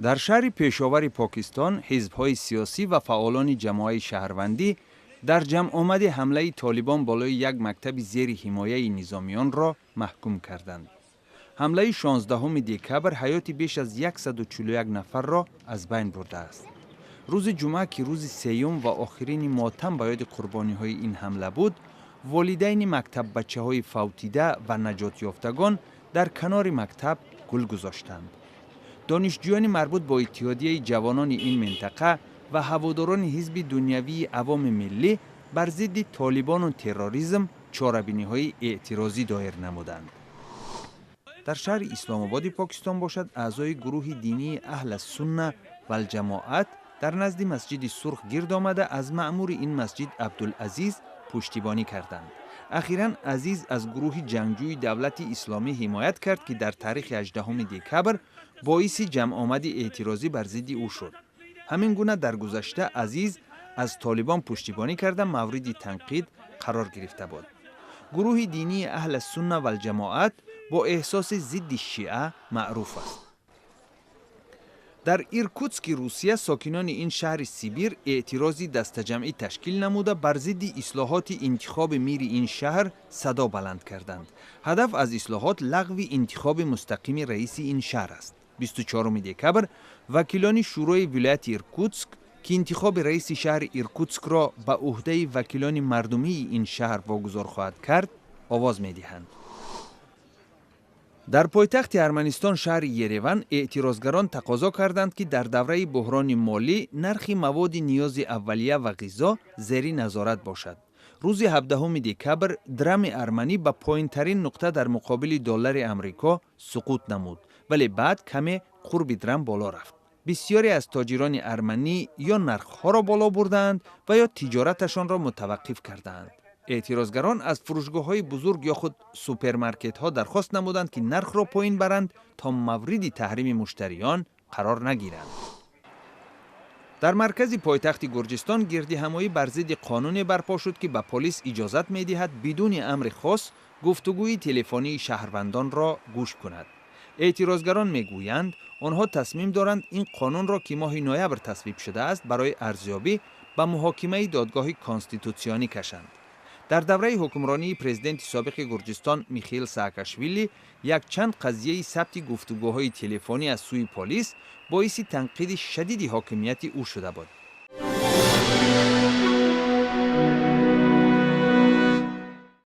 Дар шаҳри Пешовари Покистон ҳизбҳои сиёсӣ ва фаъолони ҷамоаи шаҳрвандӣ дар ҷамъомади ҳамлаи Толибон болои як мактаби зери ҳимояи низомиёнро маҳкум карданд. Ҳамлаи 16 декабр ҳаёти беш аз 141 нафарро аз байн бурдааст. Рӯзи ҷумъа, ки рӯзи сеюм ва охирини мотам ба ёди қурбониҳои ин ҳамла буд, волидайни мактаббачаҳои фавтида ва наҷотёфтагон дар канори мактаб гул гузоштанд. Донишҷӯёни марбут бо Иттиҳодияи ҷавонони ин минтақа ва ҳаводорони Ҳизби дунявии Авоми Миллӣ бар зидди Толибону терроризм чорабиниҳои эътирозӣ доир намуданд. Дар шаҳри Исломободи Покистон бошад, аъзои гурӯҳи динии Аҳла Сунна валҷамоат дар назди Масҷиди Сурх гирд омада, аз маъмури ин масҷид Абдулазиз пуштибонӣ карданд. Ахиран Азиз аз гурӯҳи ҷангҷӯи Давлати Исломӣ ҳимоят кард, ки дар таърихи 18 декабр боиси ҷамъомади эътирозӣ бар зидди ӯ шуд. Ҳамин гуна дар гузашта Азиз аз Толибон пуштибонӣ карда, мавриди танқид қарор гирифта буд. Гурӯҳи динии Аҳла Сунна валҷамоат бо эҳсоси зидди шиа маъруф аст. Дар Иркутски Русия сокинони ин шаҳри Сибир эътирози дастаҷамъӣ ташкил намуда, бар зидди ислоҳоти интихоби мири ин шаҳр садо баланд карданд. Ҳадаф аз ислоҳот лағви интихоби мустақими раиси ин шаҳр аст. 24 декабр вакилони Шӯрои вилояти Иркутск, ки интихоби раиси шаҳри Иркутскро ба ӯҳдаи вакилони мардумии ин шаҳр вогузор хоҳад кард, овоз медиҳанд. Дар пойтахти Арманистон, шаҳри Ереван, эътирозгарон тақозо карданд, ки дар давраи буҳрони молӣ нархи маводи ниёзи аввалия ва ғизо зери назорат бошад. Рӯзи 17 декабр драми арманӣ ба поинтарин нуқта дар муқобили доллари Амрико суқут намуд, вале баъд каме қурби драм боло рафт. Бисёре аз тоҷирони арманӣ ё нархҳоро боло бурдаанд ва ё тиҷораташонро мутаваққиф кардаанд. Эътирозгарон аз фурӯшгоҳҳои бузург ё худ супермаркетҳо дархост намуданд, ки нархро поин баранд, то мавриди таҳрими муштариён қарор нагиранд. Дар маркази пойтахти Гурҷистон гирдиҳамоӣ бар зидди қонуне барпо шуд, ки ба полис иҷозат медиҳад бидуни амри хос гуфтугӯи телефонии шаҳрвандонро гӯш кунад. Эътирозгарон мегӯянд, онҳо тасмим доранд ин қонунро, ки моҳи ноябр тасвиб шудааст, барои арзёбӣ ба муҳокимаи Додгоҳи Конститутсионӣ кашанд. Дар давраи ҳукмронии президенти собиқи Гурҷистон Михаил Саакашвили якчанд қазияи сабти гуфтугӯҳои телефонӣ аз сӯи полис боиси танқиди шадиди ҳокимияти ӯ шуда буд.